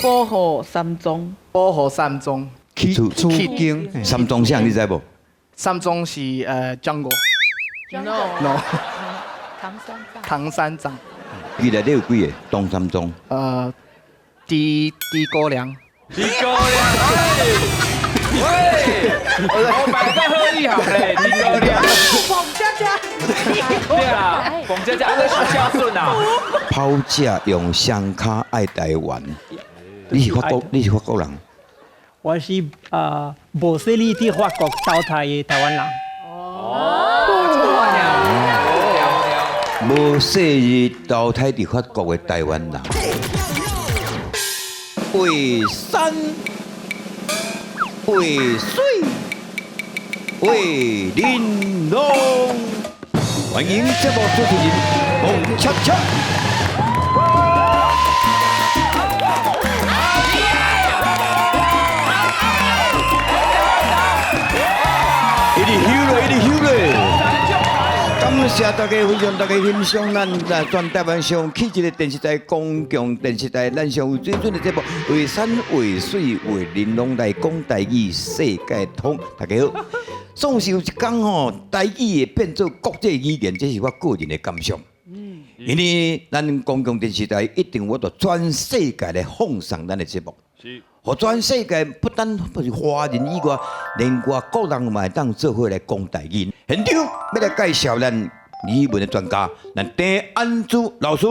保護三宗，保護三宗。去厝厝經。三宗啥你知無？三宗是jungle。 No。 No。唐三藏。唐三藏。伊內底有幾個？唐三藏。豬哥亮。豬哥亮，喂，我擺個好厲害嘞，豬哥亮。彭佳佳。對啦，彭佳佳，這是孝順啊。跑者用雙跤愛台灣。你是法國？你是法國人？我是無細膩佇法國投胎的台灣人。無細膩投胎佇法國的台灣人。畫山畫水畫玲瓏，歡迎節目主持人彭恰恰。一直休咧，一直休咧。感謝大家分享，大家欣賞咱全台灣上氣質的電視台公共電視台，咱上有水準的節目，畫山畫水畫玲瓏來講台語，世界通。大家好，總是有一天吼，台語會變做國際語言，這是我個人的感想。因為咱公共電視台一定有法度全世界來放送咱的節目。是。予全世界不單不是華人以外，連外國人嘛會當做伙來講台語。現場欲來介紹咱語文的專家，咱鄭安珠老師。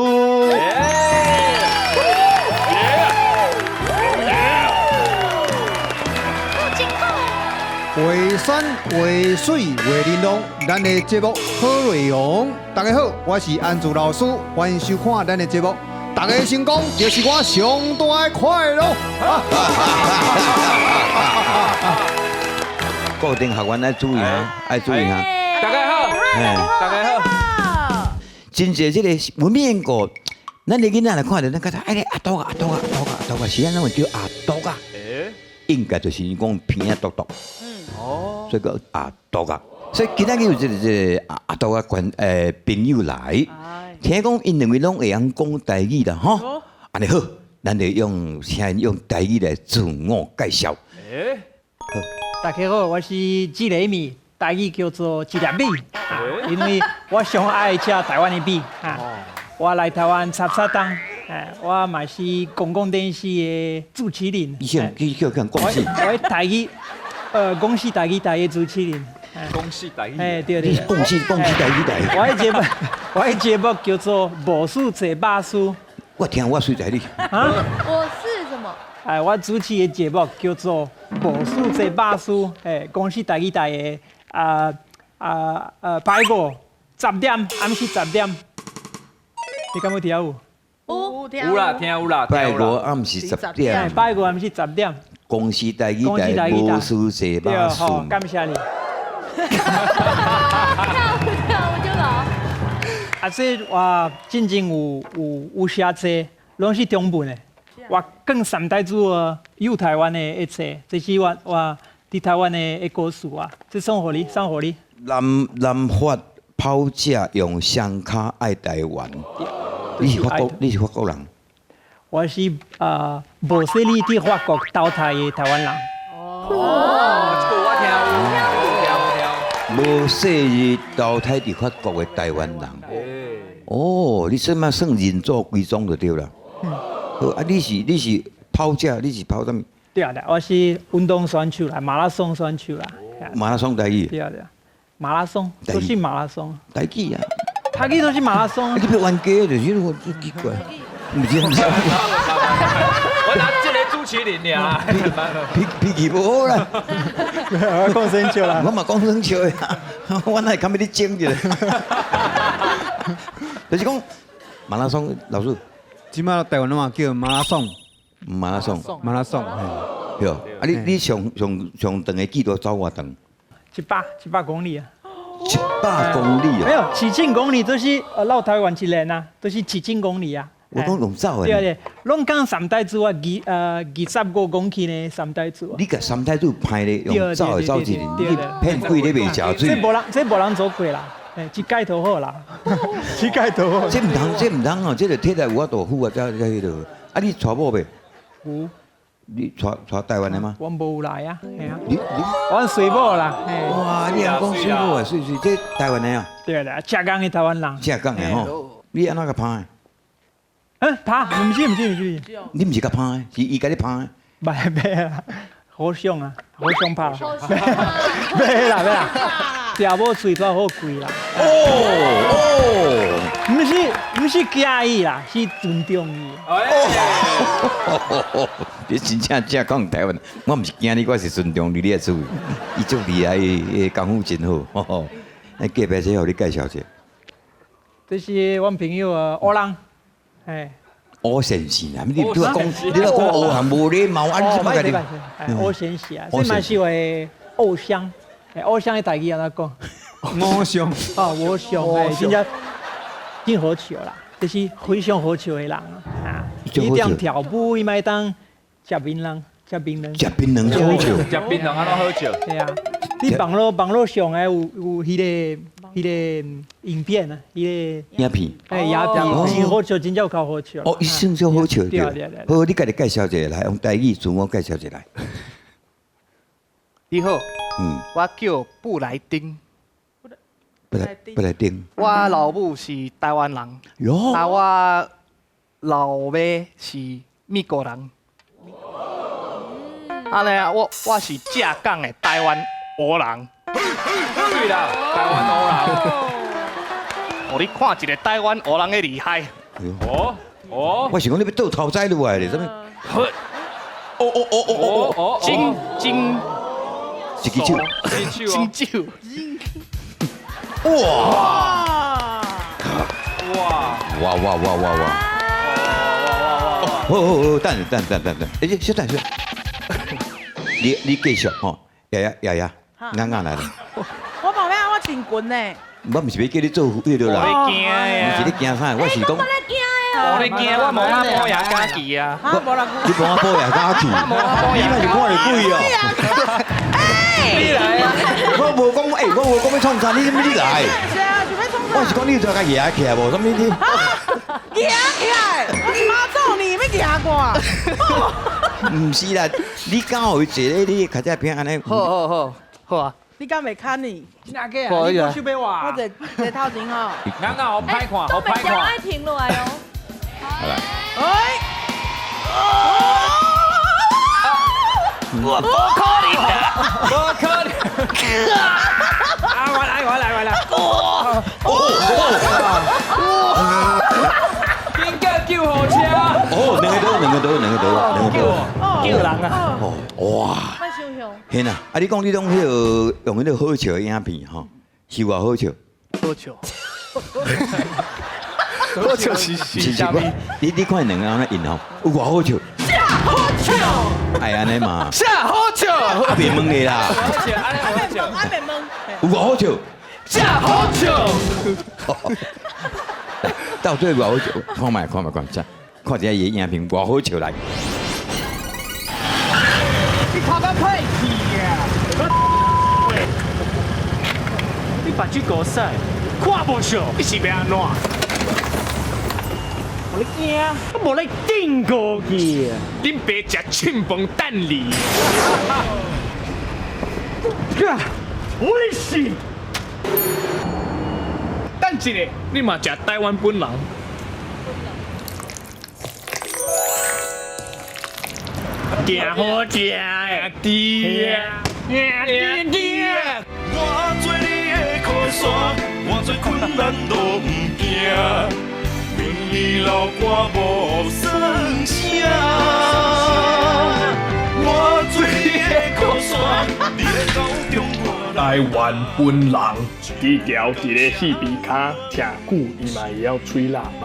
畫山畫水畫玲瓏，咱的節目好內容。大家好，我是安珠老師，歡迎收看咱的節目。大家成功就是我上大的快樂。固定學員愛注意哈，愛注意哈。大家好，大家好。真濟這個文面過，咱的囡仔來看著，咱覺得哎，阿杜啊，阿杜啊，阿杜啊，阿杜啊，是按怎會叫阿杜啊？應該就是講鼻仔篤篤。哦。所以叫阿杜啊。所以今仔日有這個阿杜啊關朋友來。聽講𪜶兩位攏會曉講台語啦，吼，按呢好，咱就用先用台語來自我介紹。好，大家好，我是志雷米，台語叫做一粒米，因為我上愛食台灣的米。我來台灣十七冬，我嘛是公共電視的主持人。你先，你叫講公視。我台語，公視台語台的主持人。公視台語。哎，對對。公視公視台語台。我的節目叫做《無事做百事》。我聽我隨在你。啊？我是什麼？哎，我主持的節目叫做《無事做百事》，哎，公視台語台的拜五十點，暗時十點。你敢有聽有？有有啦，聽有啦。拜五暗時十點。拜五暗時十點。公視台語台，無事做百事。感謝你。跳我就老。啊，這我進前有寫冊，攏是中文的。我講三太子遊台灣的冊，這是我佇台灣的故事啊。這送予你，送予你。南法跑者用雙跤愛台灣。你是法國？你是法國人？我是無細膩佇法國投胎的台灣人。哦，這個我聽有。無細膩投胎佇法國的台灣人。哦，你算嘛算認祖歸宗就對啦。好啊，你是跑者，你是跑啥物？對啊，我是運動選手啦，馬拉松選手啦。馬拉松台語。對啊對啊，馬拉松都是馬拉松。台語啊。台語都是馬拉松。你別冤家就是我奇怪，毋是毋是。我拿這個主持人爾。脾氣無好啦。我講生笑啦。我嘛講生笑的，我哪會堪欲你爭一下？就是講馬拉松，老師。這擺台灣話叫馬拉松。馬拉松。馬拉松。對。啊，你上上上長的記錄走偌長？100公里啊。100公里啊！沒有，7000公里都是繞台灣一輪啊，都是7000公里啊。我講用走的。對對，攏講三太子啊，25公里呢，三太子。你共三太子派咧，用走的走一輪，你騙鬼你袂食水。這無人做過啦，一屆就好啦。一屆就好。這毋通，這毋通哦，這個體力有法度付啊，才彼落。啊，你娶某未？有。你娶娶台灣的嗎？阮無來啊，嘿啊。你你，阮水某啦。哇！你也講水某啊？水水，這台灣的啊？對啦，正港的台灣人。正港的吼，你按怎共拍的？嗯，拍？毋是毋是毋是。你毋是共拍的，是伊共你拍的。袂袂啦，好相啊，好相拍。袂啦袂啦，查某喙煞好貴啦。哦哦，毋是毋是驚伊啦，是尊重伊。哦，你真正正講台灣，我毋是驚你，我是尊重你，你的注意。伊足厲害，伊功夫真好。吼，那隔壁這予你介紹者。這是阮朋友啊，烏人，嘿。烏先生啊，你拄仔講，你拄仔講烏人無禮貌，啊，你怎麼共你？烏先生啊，這嘛是我的偶像，偶像的台語按怎講？偶像。啊，偶像，哎，真正真好笑啦，這是非常好笑的人啊。伊踮跳舞，伊嘛會當食檳榔，食檳榔。食檳榔好笑。食檳榔按怎好笑？對啊，你網路網路上的有有彼個彼個影片啊，彼個影片。哎，影片真好笑，真正有夠好笑。哦，伊算做好笑對對對。好，你家己介紹一下來，用台語自我介紹一下。你好，我叫布萊丁。布萊布萊丁。我老母是台灣人，啊，我老爸是美國人。按呢啊，我是正港的台灣黑人。對啦，台灣黑人。予你看一个台灣黑人的厲害。哦哦，我是講你欲倒頭栽落來咧，啥物？哦哦哦哦哦哦，真真，一支手，真手。哇！哇！哇哇哇哇哇！好好好，等等等等等，哎，小等小，你你繼續吼，爺爺爺爺，啱啱來啦。我嘛欲，我真近呢。我毋是欲叫你做彼个啦，我咧驚毋是你驚啥？我是講。我咧驚的。我咧驚，我無法保養家己啊。你無法保養家己？你嘛是看著鬼哦。你來啊！我無講，欸，我無講欲創啥，你啥物你來？是啊，是欲創啥？我是講你有遮共舉起來無？啥物你？舉起來！我是媽祖，你欲舉我？毋是啦，你敢予伊坐咧？你較早片按呢？好好好，好啊。你敢袂牵你？哪個啊？你講手我。我坐坐頭前吼。啱啱好歹看，好歹看。愛停落來哦。好來。哎。我無可能，無可能。啊！我來，我來，我來。哦哦。緊叫救護車。哦，兩個都，兩個都，兩個都，兩個都。救人啊！哦，哇。嘿啦，啊！你講你攏彼个用彼个好笑的影片吼，是偌好笑？好笑，好笑是是啥物？你你看兩个按怎演吼，有偌好笑？啥好笑？愛按呢嘛？啥好笑？啊，袂問你啦。好笑，按呢好笑。啊，袂問。有偌好笑？啥好笑？到底偌好笑？看覓，看覓，看，看一下伊的影片，偌好笑來。你頭殼歹去啊！你目睭糊屎，看無笑，你是欲按怎？無咧驚，我無咧頂過去。恁爸食凊飯等你。我咧死！等一下，你嘛食台灣本人。行好食的，甜甜甜。我做你的靠山，我做困難都毋驚，阮你流汗無算啥。我做你的靠山，你的口中我台灣本人，低調佇咧戲鼻跤徛久，伊嘛會曉吹喇叭。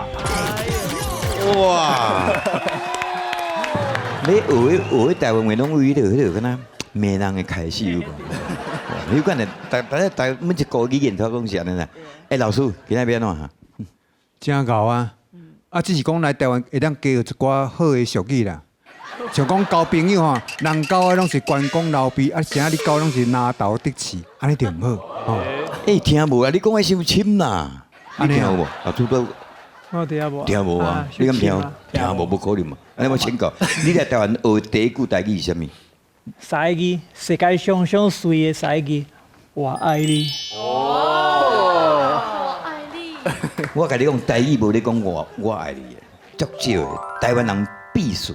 哇！你學學台灣話攏為彼个彼个敢若罵人的開始有無？你管咧，逐逐逐每一個語言都攏是按呢啦。欸，老師，今仔欲按怎哈？真𠢕啊！啊，只是講來台灣會當加學一寡好的俗語啦。像講交朋友吼，人交的攏是關公劉備，啊，啥你交攏是拿頭得刺，按呢就毋好。欸，聽無啊？你講的傷深啦，你聽有無？老師都我聽無。聽無啊？你敢聽？聽無，無可能嘛。按呢我請教，你來台灣學第一句台語是啥物？三個字，世界上上媠的三個字，我愛你。我愛你。我共你講，台語無咧講我愛你的，足少的。台灣人必須。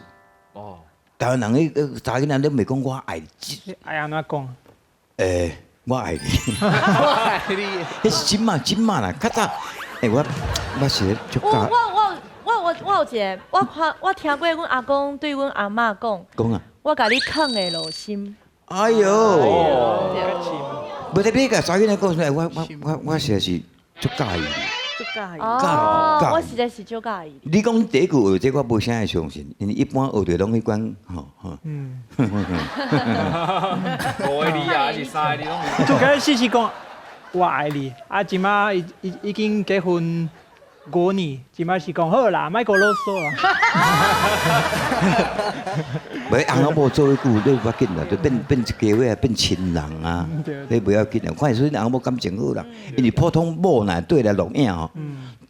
哦。台灣人彼個查囡仔攏袂講我愛你。愛按怎講？我愛你。我愛你。彼是這馬這馬啦，較早，我是足我我我我我我有一个，我看我聽過阮阿公對阮阿嬤講。講啊。我共你囥的落心。哎喲。無得你共查囡仔講出來，我實在是足佮意你。足佮意。哦，我實在是足佮意。你講第一句學這，我無啥會相信，因為一般學著攏彼款，吼吼。五个字啊，還是三個字攏。最開始是講我愛你，啊，這馬已經結婚5年，這馬是講好啦，莫閣囉嗦啦。無翁仔某做彼久，你無要緊啦，就變變一家伙啊，變親人啊，你不要緊啦。看說你翁仔某感情好啦，因為普通某若對來錄影吼，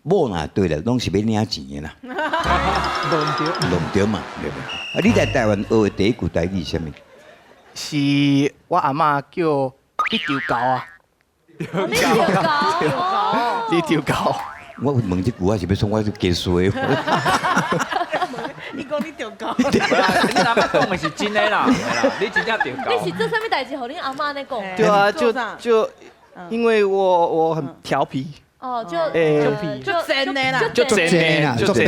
某若對來攏是欲領錢的啦。弄毋對嘛，對不對？啊，你來台灣學的第一句台語是啥物？是我阿嬤叫你著猴啊。你著猴。你著猴。我問這句我是欲創我是加衰。你講你著猴。你阿嬤講的是真的啦，你真正著猴。你是做啥物代志，予恁阿嬤按呢講？對啊，就因為我很調皮。哦，就就真的啦，就真的啦，就白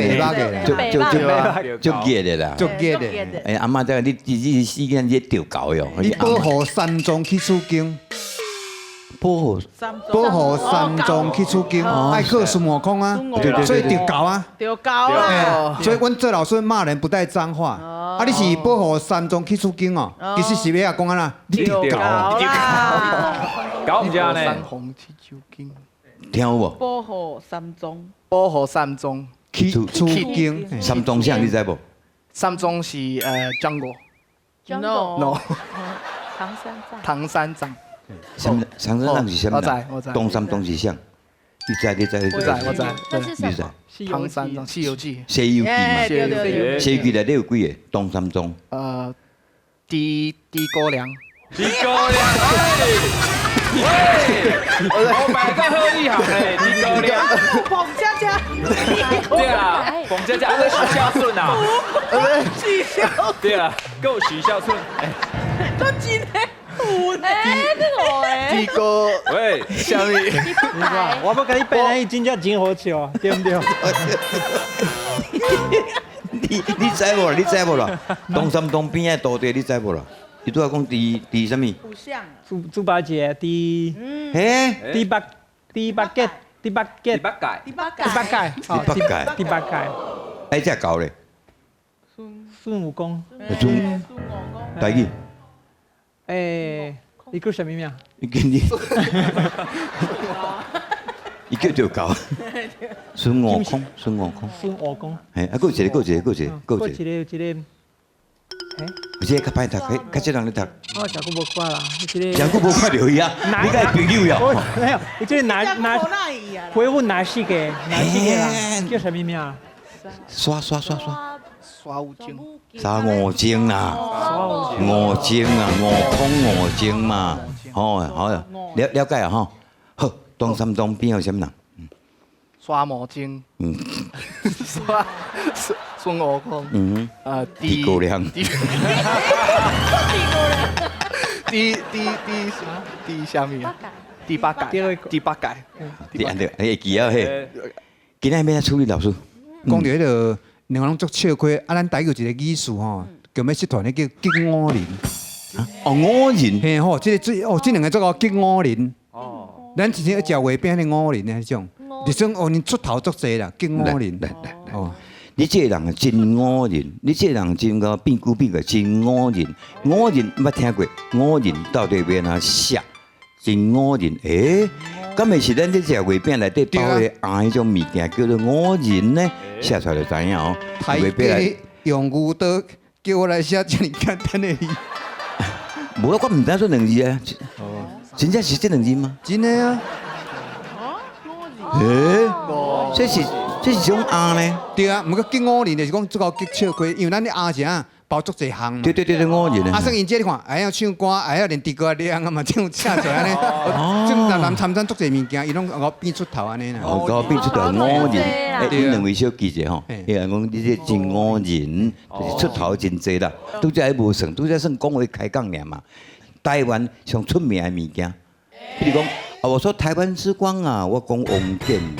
目的啦，就就就熱的啦，就熱的。哎，阿嬤這你時間你著猴喲。你保護山莊去取經。保護保護三藏去取經，愛靠孫悟空啊，所以著猴啊，著猴啊。所以阮做老師罵人不帶髒話。啊，你是保護三藏去取經哦，其實是欲講按怎，你著猴啊，猴毋知呢？三紅去取經，聽有無？保護三藏，保護三藏去取經，三藏啥你知無？三藏是jungle。 No。唐三藏。唐三藏。三三藏是啥物？我知我知。東三東是啥？你知你知你知。我知我知。那是什麼？唐三藏《西遊記》。西遊記嘛。西遊記內底有幾個？唐三藏。豬哥亮。豬哥亮，喂，我買個好厲害嘞，豬哥亮。彭佳佳。對啦，彭佳佳，這許孝順啊。許孝。對啦，夠許孝順。都真的。哎，這個哎，豬哥，喂，啥物？我欲共你變，伊真正真好笑，對毋對？你知無？你知無啦？唐三藏邊仔徒弟你知無啦？伊拄仔講豬豬啥物？豬八戒，豬，豬八豬八戒，豬八戒，豬八戒，豬八戒，豬八戒，豬八戒，豬八戒。哎，這猴咧？孫悟空。孫台語。欸，你叫啥物名？你跟你，伊叫著猴。孫悟空，孫悟空。孫悟空。嘿，啊，閣有一個，閣有一個，閣有一個，閣有一個，一個。這個較歹讀，較少人咧讀。我誠久無看啦，這個。誠久無看著伊啊，你敢會朋友呀？沒有，我這個哪哪回問哪四個？哪四個啦？叫啥物名？刷刷刷刷。刷悟精。沙悟淨啦，悟淨啊，悟空悟淨嘛，好，好，了了解啊，吼，好，東三東邊有啥物人？刷魔精，刷孫悟空，豬哥亮，豬豬豬豬啥物啊？豬八戒，豬八戒，你按著，你會記啊嘿？今仔欲按怎處理老師？講著彼個。兩个攏足笑虧，啊！咱台語有一個語詞吼，叫欲失傳的叫激五人。哦，五人。嘿吼，這個最哦，這兩个做個激五人。哦。咱之前食月餅的五仁的彼種，就算哦，𪜶出頭足濟啦，激五人。來來來。哦，你這個人真五人，你這個人真𠢕變久變個真五人。五人毋捌聽過，五人到底欲按怎寫？真五人，欸，敢會是咱咧食月餅內底包的餡彼種物件叫做五仁呢？寫出來就知影哦。台家用牛刀叫我來寫這麼簡單的字。無啊，我毋知這兩字啊。真正是這兩字嗎？真的啊。欸，這是這是種鴨呢？對啊，毋過激五仁就是講這個激笑虧，因為咱的鴨是啊包足濟項嘛。對對對對，五仁。啊，算𪜶這你看，會曉唱歌，會曉連豬哥亮啊嘛，唱唱做按呢，這南南參參足濟物件，伊攏𠢕變出頭按呢啦。哦，𠢕變出頭五仁，欸，恁兩位小記者吼，伊人講你這真五仁，就是出頭真濟啦。拄才還無算，拄才算講話開講爾嘛。台灣上出名的物件，比如講，啊，我說台灣之光啊，我講王建民，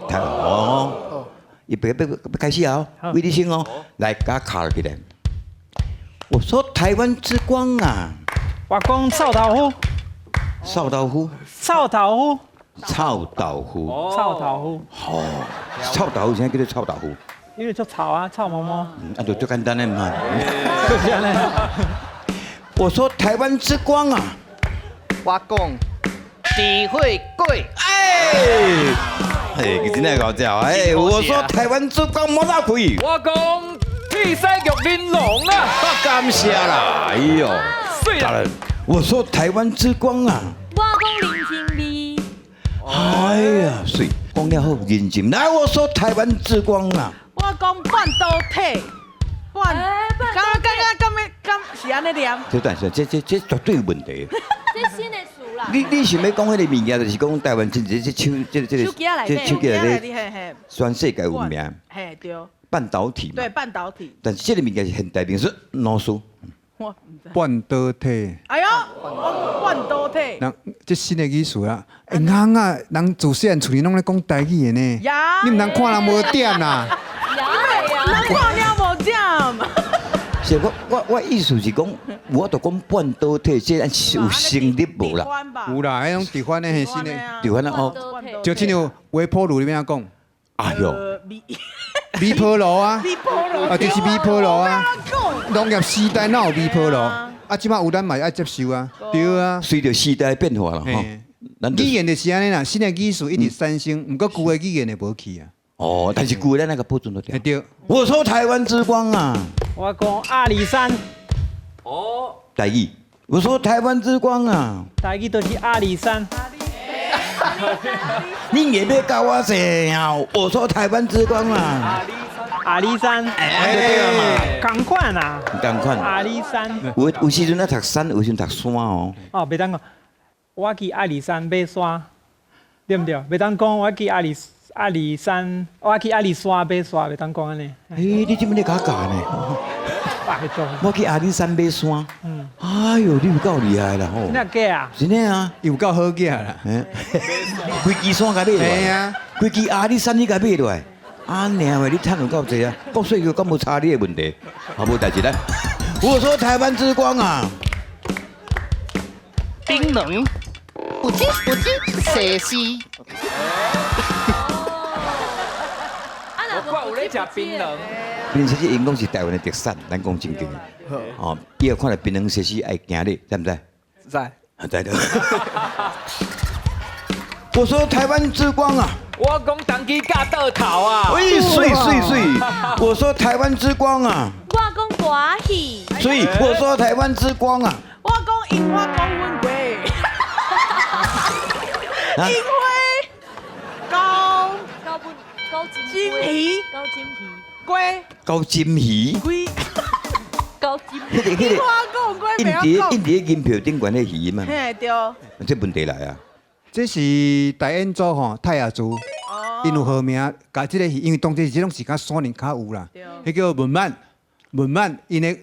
台灣哦，伊別別開始啊，魏立新哦，來共我敲起來。我說台灣之光啊，我講臭豆腐，臭豆腐，臭豆腐，臭豆腐，臭豆腐，哦，臭豆腐，啥叫做臭豆腐？因為足臭啊，臭毛毛。啊，就足簡單的嘛。就是按呢。我說台灣之光啊，我講智慧鬼。哎，哎，真係搞笑哎！我說台灣之光莫大虧，我講鐵西玉玲瓏啊，感謝啦，哎呦，水啦！我說台灣之光啊，我講人情味。哎呀，水講了好認真。來，我說台灣之光啊，我講半導體，半，剛剛剛剛剛是按呢念。這但是這絕對有問題。這新的詞啦。你想欲講彼个物件，就是講台灣真濟這手這這個這手機內底，全世界有名。嘿對。半導體嘛。對半導體。但是這個物件是現代名詞，老師。我毋知。半導體。哎喲，我半導體。人這新的語詞啦，欸，尪仔人自細漢厝裡攏咧講台語的呢。你毋通看人無點啦。人看了無點。是，我意思是講，我就講半導體，這有成立無啦？有啦，彼種佇翻的新的，佇翻的哦。就親像微波爐你欲按怎講？哎喲，微波爐啊，啊就是微波爐啊。農業時代哪有微波爐？啊，這擺有咱嘛愛接受啊，對啊。隨著時代變化啦，吼。語言就是按呢啦，新的語詞一直產生，毋過舊的語言會無去啊。哦，但是舊的咱那個保存著對。我說台灣之光啊，我講阿里山。哦，台語。我說台灣之光啊，台語就是阿里山。你硬欲教我這啊？我說台灣之光啊，阿里山。哎，對啊嘛。仝款啊。仝款。阿里山。有時陣啊讀山，有時陣讀山哦。哦，袂當講，我去阿里山爬山，對毋對？袂當講我去阿里山，我去阿里山爬山，袂當講按呢。欸，你這擺咧共我教呢？我去阿里山爬山。嗯。哎喲，你有夠厲害啦吼！真的假啊？真的啊，有夠好額啦。規支山共爬落來。啊。規支阿里山你共爬落來，啊娘的，你趁有夠濟啊？國稅局敢無查你的問題？好，無代誌來。我說台灣之光啊。檳榔。不知不知，蛇絲。我有咧食檳榔。檳榔西施𪜶講是台灣的特產，咱講真經。哦，以後看著檳榔西施愛行咧，知毋知？知。知著。我說台灣之光啊！我講當機架倒頭啊！喂，水水水！我說台灣之光啊！我講歌戲。所以我說台灣之光啊！我講櫻花講阮過。櫻花高高不高金魚高金魚龜高金魚龜高金彼个彼个印佇銀票頂懸彼魚嘛。嘿對。這問題來啊！這是大雁族吼，泰雅族，𪜶有號名，共這个魚，因為當時這種是較山林較有啦。彼叫文曼，文曼，𪜶的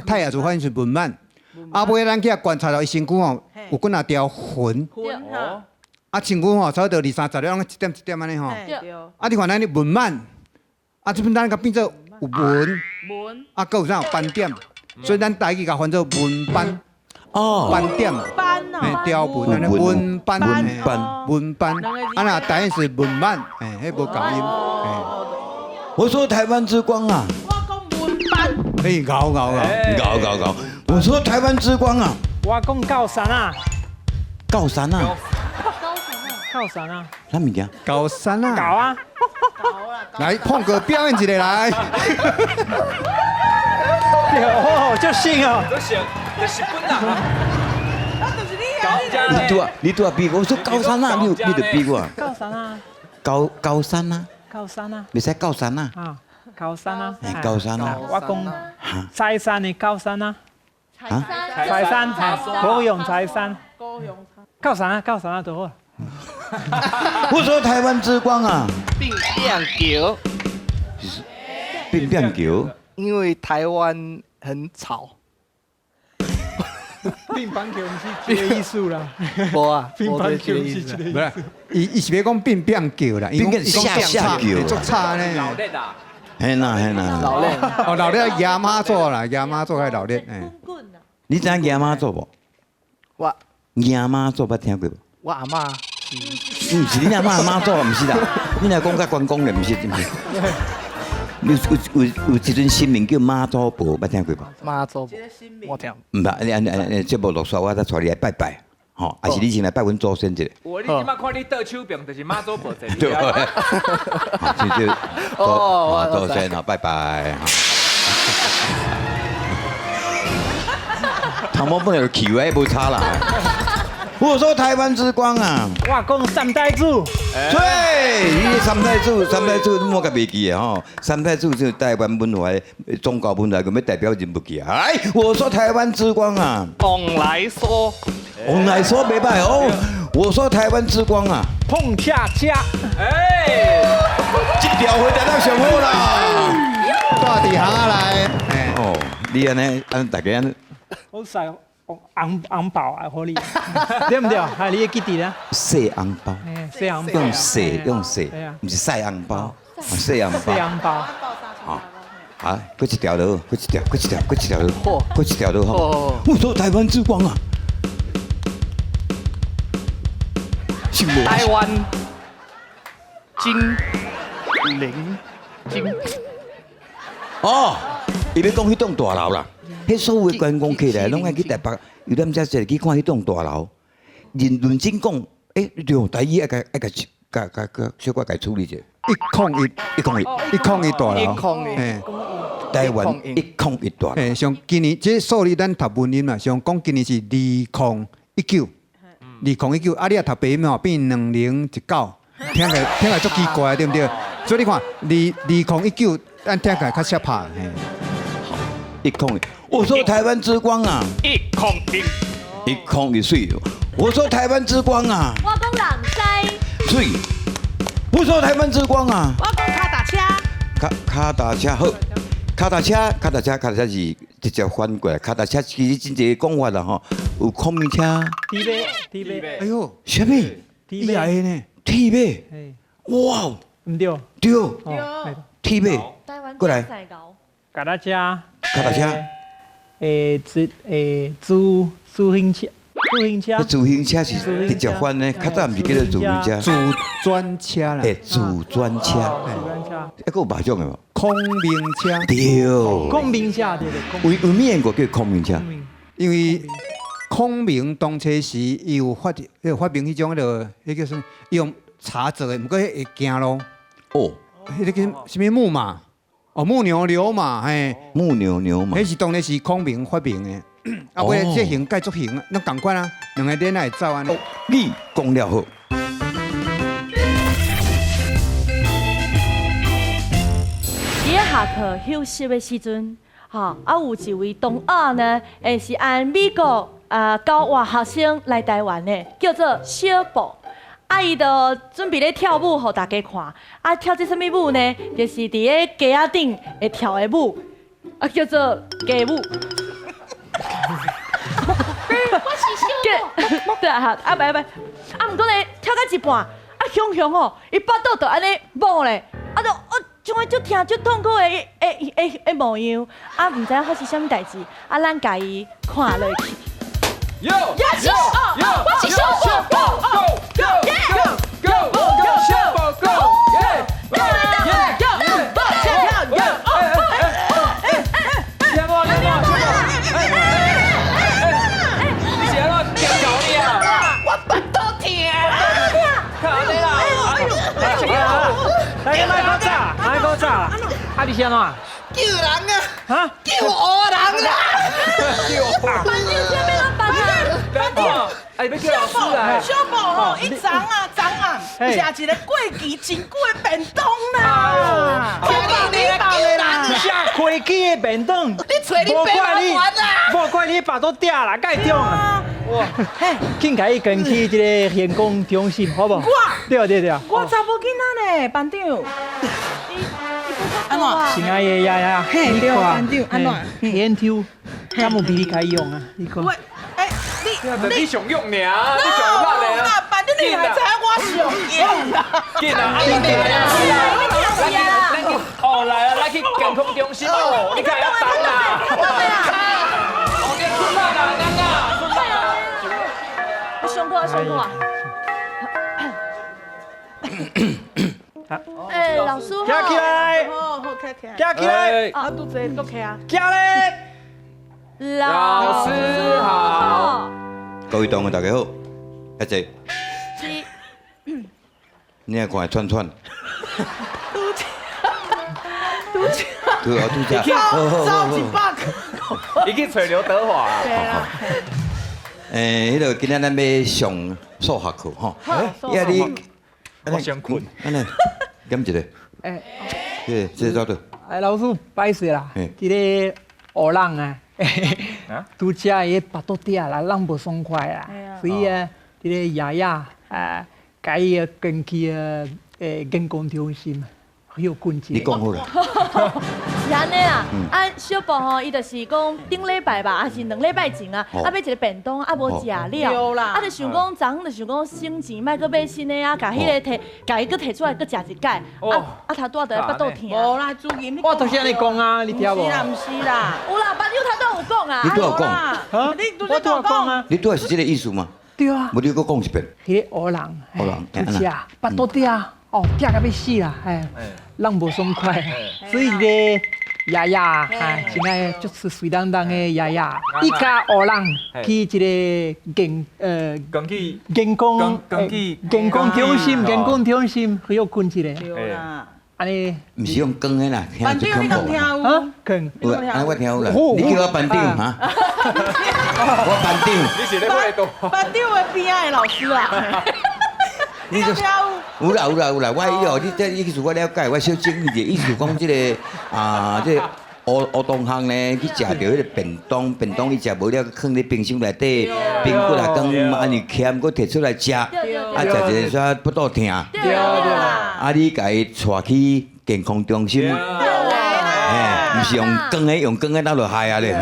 泰雅族發音是文曼。啊，尾咱去觀察到伊身軀吼，有幾若條痕。啊，身軀吼，差不多二三十粒，攏一點一點按呢吼。啊，你看咱的文曼，啊，這擺咱共變做有紋，啊，閣有啥有斑點，所以咱台語共翻做紋斑。哦，斑點，斑哦，條紋，按呢紋斑，紋斑，紋斑。啊，若台語是文曼，嘿，彼無共音。我說台灣之光啊！我講紋斑。哎，𠢕𠢕𠢕，𠢕𠢕𠢕。我說台灣之光啊！我講高山啊！高山啊！高山啊！啥物件？高山啊！高啊！來，胖哥表演一下來。哦，這省哦！這省，這日本人。你拄啊，你拄啊比我，我說高山啊，你就比我。高山啊！高山啊！高山啊，袂使高山啊，啊，高山啊，高山啊，我講柴山的高山啊，柴山，柴山，高雄柴山，高山啊，高山啊，就好。我說台灣之光啊，變變橋，變變橋，因為台灣很吵。變板橋毋是這個意思啦，無啊，變板橋毋是這個意無啦，伊是欲講變變橋啦，伊講下下橋，足吵呢。老熱啊！嘿啦嘿啦，老熱。哦，老熱爺媽祖啦，爺媽祖較老熱。你知影爺媽祖無？我爺媽祖捌聽過無？我阿嬤。毋是你阿嬤媽祖，毋是啦。你若講甲關公咧，毋是毋是。有一陣神明叫媽祖婆，捌聽過無？媽祖婆，我聽。毋捌，你按按節目落煞，我才帶你來拜拜，吼，還是你先來拜阮祖先一下。我你這擺看你倒手邊，就是媽祖婆坐。對。哦，祖先吼，拜拜。頭毛本來就翹的，無差啦。我說台灣之光啊！我講三太子。對，你三太子，三太子，你莫共袂記的吼。三太子就是台灣文化、宗教文化，佮欲代表人物去啊。哎，我說台灣之光啊！往來說，往來說袂歹哦。我說台灣之光啊！碰恰恰。哎，這條回答得上好啦。大地行啊來。哦，你按呢，按大家按呢。好細。紅紅包啊，予你，對毋對？係你會記得啦。細紅包，細紅包，用細用細，毋是細紅包，細紅包。細紅包。好，好，閣一條就好，閣一條，閣一條，閣一條就好，閣一條就好。我說台灣之光啊，台灣精靈精。哦，伊欲講彼棟大樓啦。彼所有的觀光客來，攏愛去台北，遊覽車坐去看彼棟大樓。認認真講，欸，對，台語愛共愛共共共小可共處理者。101， 101， 101大樓。 101，台灣101大樓。欸，像今年這數字咱讀文音啦，像講今年是2019，2019，啊，你若讀白音吼，變2019，聽起來聽起來足奇怪，對毋對？所以你看，2019，咱聽起來較適拍。 101，我說台灣之光啊！ 101， 101水。我說台灣之光啊！我講人西。水。我說台灣之光啊！我講跤踏車。跤踏車好，跤踏車，跤踏車，跤踏車是直接翻過來。跤踏車其實真濟講法啦吼，有孔明車。鐵馬，鐵馬。哎喲，啥物？鐵馬呢？鐵馬。哇！毋對。對。鐵馬。過來。跤踏車。跤踏車。欸，自欸自自行車，自行車。自行車是直接翻的，較早毋是叫做自行車。自轉車啦。欸，自轉車。自轉車。啊，閣有別種的無？孔明車。對。孔明車對對。為啥物個叫孔明車？因為孔明當初時，伊有發，彼個發明彼種彼個，彼叫啥物？伊用柴做的，毋過彼會行路。哦。彼個叫啥物木馬？哦，木牛流馬，嘿，木牛流馬，彼是當然是孔明發明的，啊，尾這型蓋足型，攏仝款啊，兩个鏈仔會走按呢。你講了好。佇咧下課休息的時陣，吼，啊有一位同學呢，是按美國啊交換學生來台灣的，叫做小布。啊！伊就準備咧跳舞，予大家看。啊，跳這啥物舞呢？就是佇咧街仔頂會跳的舞，啊，叫做街舞。我是小寶。對啊，啊，袂袂，啊，毋過咧跳到一半，啊，雄雄哦，伊腹肚就按呢摸咧，啊，就啊，像個足疼足痛苦的模樣，啊，毋知影發生啥物代誌，啊，咱共伊看落去。yo yo yo，我是小寶，Go go go go go 小寶 Go，耶耶耶耶，小寶小寶，你是按怎夹狗你啊？我腹肚疼。看按呢啦，大家莫閣早，莫閣早啦！啊，你是按怎？救人啊！哈？救烏人啦！救！班長啥物攏辦啊？班長，哎，欲叫老師來。小寶吼，伊昨啊昨暗，食一个過期真久的便當啦。你你啦，食過期的便當，你揣你爸媽煩啦，無怪你腹肚疼啦，該中啊。哇，緊共伊扛去這个健康中心，好無？我，對對對。我查某囡仔呢，班長。按怎？親愛的爺爺，嘿，對，班長，按怎？研究，敢有比你較用啊？你講。喂，欸，你你上用爾，你上力的啊！班長你還知影我上用啦？緊啊！緊啊！哦，來啊，來去健康中心哦，你看會當啦。哦，你出發啦，安啊，出發啦！你上課啊，上課啊！欸，老師好。站起來。好好，站起來。站起來。啊，拄則閣起啊。起來。老師好。各位同學大家好，阿姐。是。你也看喘喘。拄則，拄則。對啊，拄則。走100個。伊去揣劉德華。對啦。欸，彼个今仔咱欲上數學課吼。好。呀你，我想睏。按呢，減一个。欸。這這走倒。哎，老師，歹勢啦，這个烏人啊，拄則伊腹肚疼啦，人無爽快啦，所以啊，這个爺爺啊，共伊扛去健康中心歇睏一下。你講好啦。是按呢啦，啊小布吼，伊就是講頂禮拜吧，還是兩禮拜前啊，啊買一个便當，啊無食了，啊就想講昨昏就想講省錢，莫閣買新的啊，共彼个提，共伊閣提出來閣食一擺，啊啊頭拄仔就腹肚疼。無啦，主任，我就是按呢講啊，你聽無？毋是啦，毋是啦。有啦，班長頭拄有講啊。你拄有講？啊？你拄有講啊？你拄仔是這个意思嗎？對啊。無你閣講一遍。彼个烏人，烏人，拄食腹肚疼，哦，疼甲欲死啦，哎，人無爽快，所以咧。爺爺，啊，真愛足是媠當當的爺爺，伊共烏人去一个健健康健康中心，健康中心去歇睏一下。對啦。按呢？毋是用扛的啦，班長你敢聽有？啊，扛。有啊，我聽有啦。你叫我班長哈？我班長。你是咧會多？班長的邊仔的老師啊。你有有啦有啦有啦，我伊哦，你這意思我了解，我小整理者，意思講這个啊，這个烏烏同學呢去食著彼个便當，便當伊食無了，囥佇冰箱內底，冰骨啊，講按呢鹹，閣提出來食，啊食一个煞腹肚疼，啊你共伊帶去健康中心，嘿，毋是用扛的，用扛的哪就害啊咧，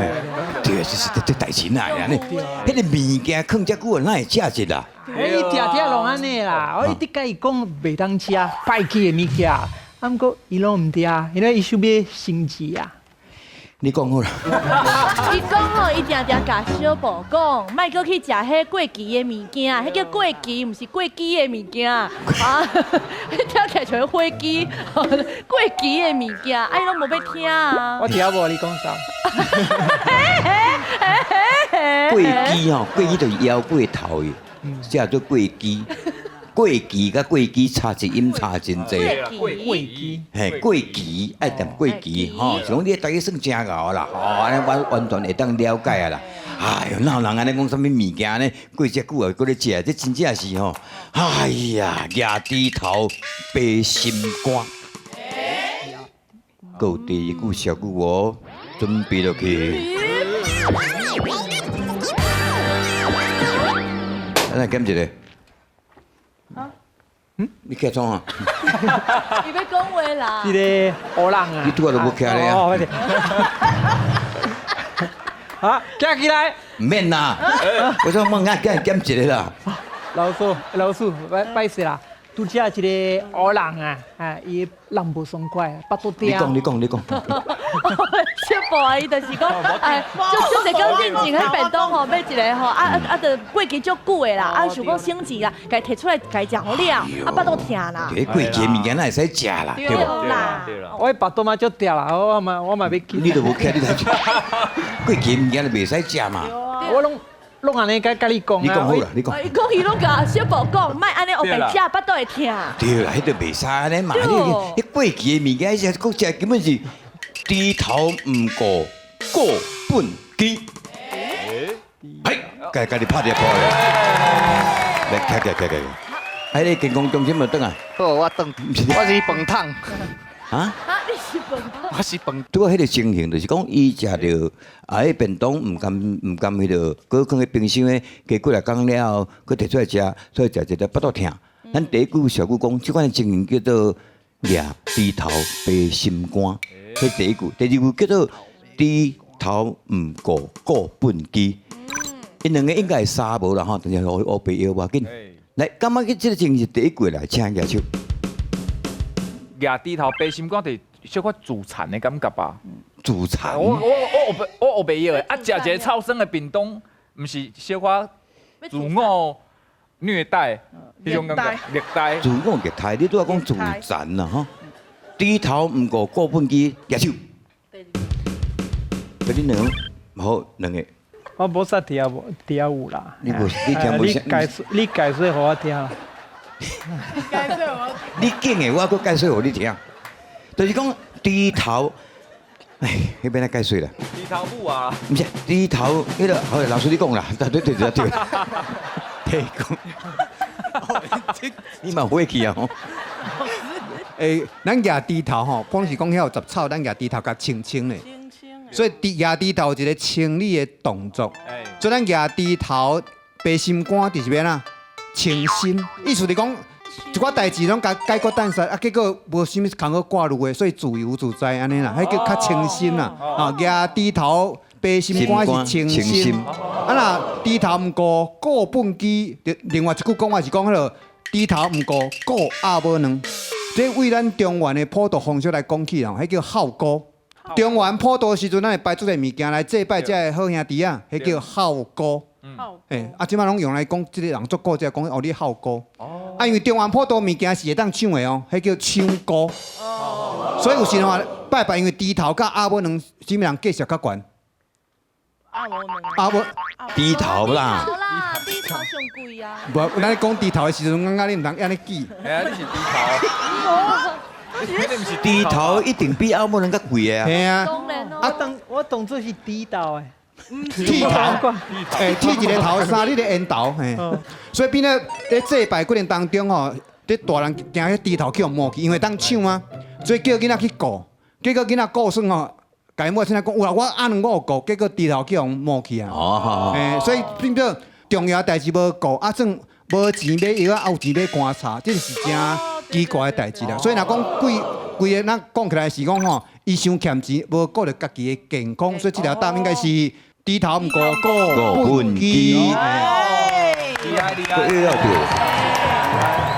對，這是這代誌哪會按呢？彼个物件囥遮久，哪會食一啦？伊定定攏按呢啦，我一直共伊講袂當食歹去的物件，啊，毋過伊攏毋聽，因為伊想欲省錢啊。你講好啦。伊講吼，伊定定共小布講，莫閣去食彼過期的物件，彼叫過期，毋是過期的物件啊。彼聽起來像火機，過期的物件，啊，伊攏無欲聽啊。我聽無你講啥。過期吼，過期就是枵過頭的。這叫做過期，過期佮過期差一音差真濟。過期，嘿，過期愛念過期吼，是講你台語算真𠢕啦，吼，按呢我完全會當了解啊啦。哎喲，哪有人按呢講啥物物件呢？過遮久啊，閣咧食，這真正是吼，哎呀，攑豬頭白心肝。閣有第二句俗語哦，準備落去。咱來減一个。嗯？你起來創啊？伊欲講話啦。這个烏人啊。你拄仔都無徛咧啊。好，站起來。毋免啦，我說我愛減減一个啦。老師，老師，歹歹勢啦。拄則一个烏人啊，啊，伊人無爽快，腹肚疼。你講，你講，你講。小布啊，伊就是講，哎，就就一工進前彼便當吼，買一个吼，啊啊啊，就過期足久的啦，啊想講省錢啦，共伊提出來共伊食好了，啊腹肚疼啦。這過期的物件哪會使食啦？對無？啦。我腹肚嘛足疼啦，我嘛我嘛欲去。你都無徛，你來食。過期的物件就袂使食嘛。我攏。攏按呢共共你講啊！你講好啦，你講。伊講伊攏共小布講，莫按呢烏白食，腹肚會疼。對啦，彼就袂使按呢嘛，你彼過期的物件，彼閣食根本是豬頭毋顧顧畚箕。嘿，家家己拍一波咧。來，徛徛徛徛。啊，你健康中心就轉來。好，我轉，我是飯桶。啊？啊，你是飯桶？我是飯。拄仔彼個情形就是講，伊食著啊，彼便當毋甘毋甘彼個，閣囥佇冰箱的，加幾若工了後，閣提出來食，所以食一個腹肚疼。咱第一句俗語講，這款的情形叫做掠豬頭白心肝，這第一句。第二句叫做豬頭毋顧顧畚箕。𪜶兩個應該會相無啦吼，但是烏烏白搖無要緊。來，感覺這個情形是第一句來，請舉手。掠豬頭白心肝，就是小可自殘的感覺吧？自殘？我烏白搖的，啊，食一個臭酸的便當，毋是小可自我虐待彼種感覺，虐待。自我虐待，你拄仔講自殘啦吼？豬頭毋顧顧畚箕，舉手。俾你兩個，好兩個。我無啥聽無聽有啦。你無你聽無你解說，你解說予我聽啦。你講的，我閣解說予你聽。就是講豬頭，哎，彼邊來解說啦。豬頭母啊！毋是豬頭，彼個好，老師你講啦，對對對對對。提講，你嘛火氣啊吼？欸，咱舉豬頭吼，講是講遐有雜草，咱舉豬頭共清清的。所以豬舉豬頭一個清理的動作。所以咱舉豬頭白心肝就是欲按怎？清心，意思是講一寡代誌攏共解決單煞，啊，結果無啥物工好掛慮的，所以自由自在按呢啦，彼叫較清心啦。啊，舉豬頭白心肝是清心。啊若豬頭毋顧顧畚箕，另外一句講話是講彼個豬頭毋顧顧鴨母卵。這為咱中原的普渡風俗來講起啦，彼叫孝菇。中原普渡時陣，咱會擺出個物件來祭拜這个好兄弟仔，彼叫孝菇。欸，啊，這擺攏用來講，這个人足古才講哦，你孝菇。啊，因為中原普渡物件是會當搶的哦，彼叫搶菇。所以有時候拜拜，因為豬頭佮鴨母卵，啥物人價值較懸？鴨母卵。鴨母。豬頭啦。豬頭上貴啊！無，咱講豬頭的時陣，感覺你毋通按呢記。哎呀，你是豬頭。豬頭一定比鴨母卵較貴的啊。嘿啊。當然咯。我當我當做是豬頭的。剃頭，欸，剃一個頭，三日的煙頭，嘿。所以變咧咧祭拜過程當中吼，咧大人驚彼豬頭去予摸去，因為當搶啊，所以叫囡仔去顧。結果囡仔顧算吼，共伊母親講，有啦，我鴨卵我有顧，結果豬頭去予摸去啊。哦。欸，所以變做重要代誌無顧，啊，算無錢買藥啊，有錢買棺材，這是真奇怪的代誌啦。所以若講規規个，咱講起來是講吼，伊傷欠錢，無顧著家己的健康，所以這條答案應該是豬頭毋顧顧畚箕。厲害厲害。對對。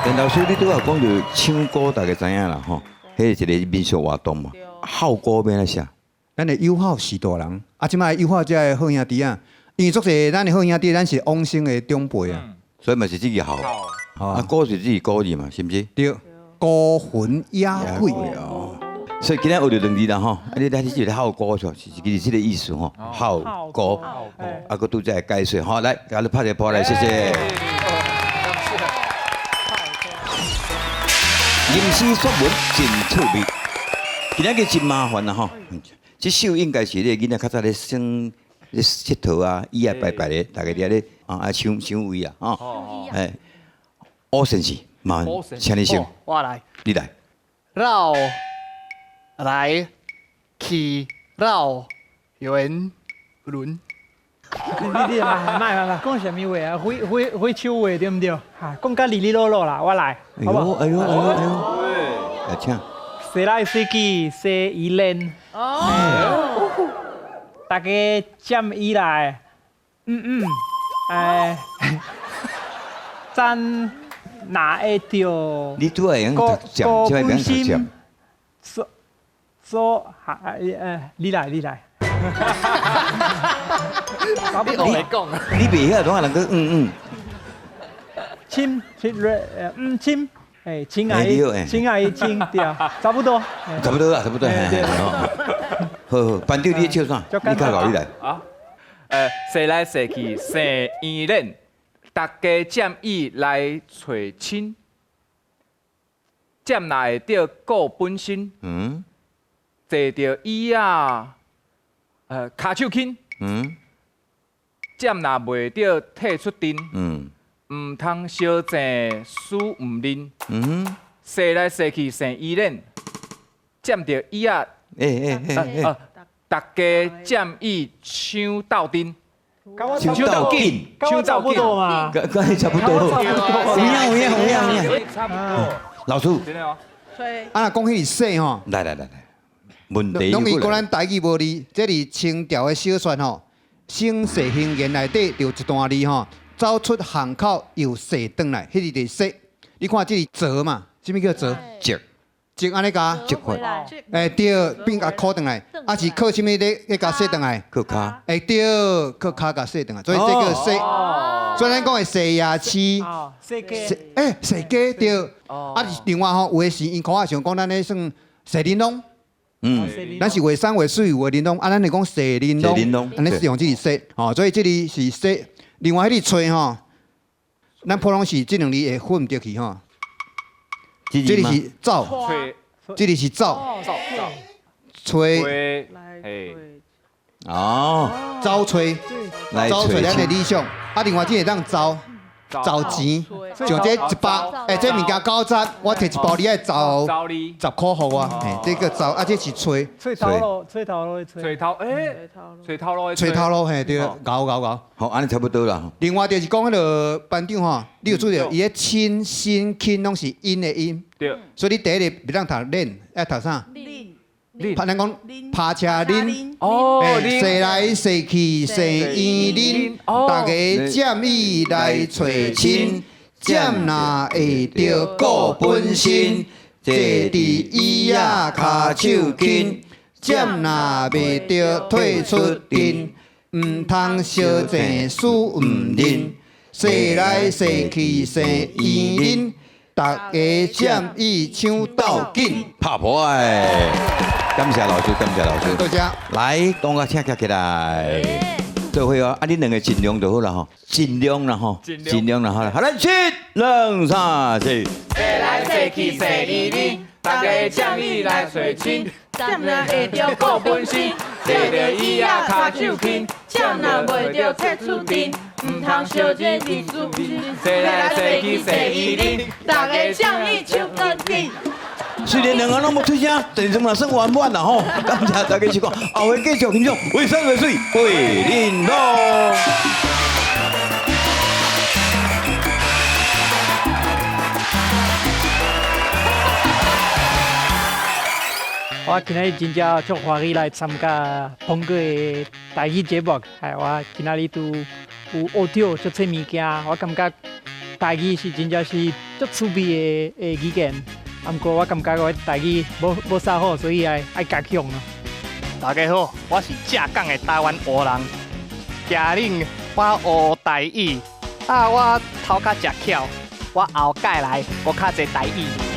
陳老師，你拄仔講著搶孤，大家知影啦吼，彼是一個民俗活動嘛。孝孤欲按怎寫？咱的友好是大人，啊，這擺友好這个好兄弟仔，因為足濟咱的好兄弟，咱是往生的長輩啊，所以嘛是這個孝。啊，孤是這個孤字嘛，是毋是？對，孤魂野鬼。所以今仔學著兩字啦吼，啊你你是孝孤是其實這個意思吼，孝孤，啊，閣拄才解說吼，來，共你拍一個波來，謝謝。吟詩作文真趣味，今仔日真麻煩啦吼，這首應該是咧囡仔較早咧耍咧𨑨迌啊，椅仔排排咧，大家佇遐咧啊搶搶位啊，吼，哎，烏先生，麻煩，請你先，我來，你來，繞來去繞圓輪。你你嘛，莫莫莫，講啥物話啊？揮揮揮手話對毋對？哈，講甲哩哩囉囉啦，我來，好無？哎呦哎呦哎呦，來請。踅來踅去踅伊練，哦，大家占伊來，嗯嗯，哎，咱若會著，你拄仔會用讀占，這擺袂用讀占。做做，哈，你來你來。你學來講啊！你袂曉，怎啊能閣嗯嗯？親親，嗯親，哎，親愛的，親愛的親，對啊，差不多。差不多啦，差不多。好好，班長你笑啥？你較𠢕你來。啊？踅來踅去生圓臉，大家占伊來揣親，占若會著顧本身，嗯，坐著椅仔，跤手輕，嗯，占若袂著退出陣，嗯，毋通相爭輸毋認。踅來踅去姓伊練，占著椅仔。欸欸欸欸！逐家占椅搶鬥陣。搶鬥緊，搶鬥緊嘛？跟你差不多。有影有影有影有影。差不多。老師。真的哦。啊，若講彼個踅吼。來來來來，問題。攏伊講咱台語無字，這是清朝的小說吼，省世行言內底就有一段字吼，走出巷口又踅轉來，彼個就是踅。你看這是折嘛？啥物叫折？折。折按呢共？折回。欸對，變共箍轉來，啊是靠啥物咧？咧共踅轉來？靠跤。欸對，靠跤共踅轉來，所以這叫踅。所以咱講的踅夜市。踅街。欸，踅街對。啊，另外吼，有的是𪜶口仔上講咱咧算踅玲瑯。咱是畫山畫水畫玲瑯，啊，咱會講踅玲瑯，按呢是用這個踅，吼，所以這裡是踅。另外彼個揣吼，咱普通是這兩字會混著去吼。這裡是走，這裡是走，揣，哦，走揣，走揣咱的理想。啊，另外這會當走。找錢，像這一包，欸，這物件九十，我提一包，你愛找10箍予我，嘿，這個找，啊，這是揣。揣頭路，揣頭路，揣頭，欸，揣頭路，揣頭路，嘿，對，𠢕𠢕𠢕。好，按呢差不多啦。另外就是講彼个班長吼，你有注意著，伊的親、新、輕攏是音的音。對。所以你第一个袂當讀練，愛讀啥？練。咱講拍車恁，哦，踅來踅去踅圓恁，逐家占椅來揣親，占若會著顧本身，坐佇椅仔跤手緊，占若袂著退出陣，毋通相爭輸毋認，踅來踅去踅圓恁，逐家占椅搶鬥緊。拍破哎！感謝老師，感謝老師。多謝。來，同學請徛起來。做伙哦，啊，恁兩個盡量就好啦吼，盡量啦吼，盡量啦好。好，來，七、兩、三、四。踅來踅去踅圓恁，逐家占椅來揣親，占若會著顧本身，坐著椅仔跤手輕，占若袂著退出陣，毋通相爭佇輸陣。踅來踅去踅圓恁，逐家占椅搶鬥緊。雖然兩个攏無出聲，但是嘛算圓滿啦吼。感謝大家收看，後回繼續欣賞《畫山畫水畫玲瑯》。我今仔日真正足歡喜來參加鵬哥的台語節目，哎，我今仔日拄有學著足濟物件，我感覺台語是真正是足趣味的語言。啊，毋過我感覺我台語無啥好，所以愛加強啊。大家好，我是正港的台灣湖人，今日我學台語，啊，我頭殼誠巧，我後蓋來閣較濟台語。